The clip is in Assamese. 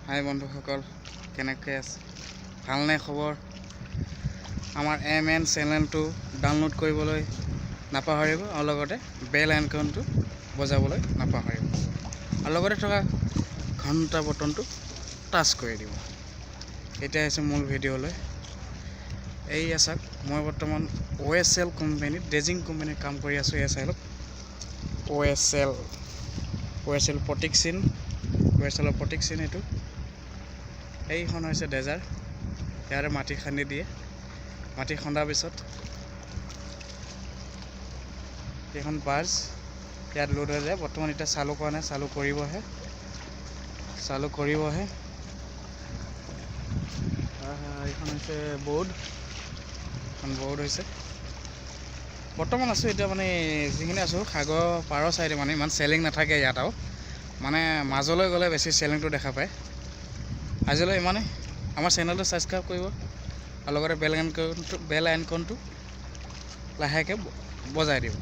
হাই বন্ধুসকল, কেনেকৈ আছে? ভালনে খবৰ? আমাৰ এম এন চেনেলটো ডাউনলোড কৰিবলৈ নাপাহৰিব আৰু লগতে বেল আইকনটো বজাবলৈ নাপাহৰিব আৰু লগতে থকা ঘণ্টা বটনটো টাচ কৰি দিব। এতিয়া আহিছোঁ মূল ভিডিঅ'লৈ। এইয়া চাওক, মই বৰ্তমান অ' এছ এল কোম্পানীত, ড্ৰেজিং কোম্পানীত কাম কৰি আছোঁ। এয়া চাই লওক, অ' এছ এল, অ' এছ এল প্ৰতীক চিন, অ' এছ এলৰ প্ৰতীক চিন এইটো। এইখন হৈছে ড্ৰেজাৰ। ইয়াৰে মাটি খান্দি দিয়ে। মাটি খন্দাৰ পিছত এইখন বাৰ্জ ইয়াত লোড হৈ যায়। বৰ্তমান এতিয়া চালু কৰা নাই, চালু কৰিবহে, চালু কৰিবহে। এইখন হৈছে বৰ্ড, এখন বৰ্ড হৈছে। বৰ্তমান আছোঁ এতিয়া মানে যিখিনি আছোঁ সাগৰ পাৰৰ চাইডে, মানে ইমান চেলিং নাথাকে ইয়াত আৰু মানে মাজলৈ গ'লে বেছি চেলিংটো দেখা পায়। আজিলৈ ইমানেই। আমাৰ চেনেলটো ছাবস্ক্ৰাইব কৰিব আৰু লগতে বেল আইকনটো লাহেকৈ বজাই দিব।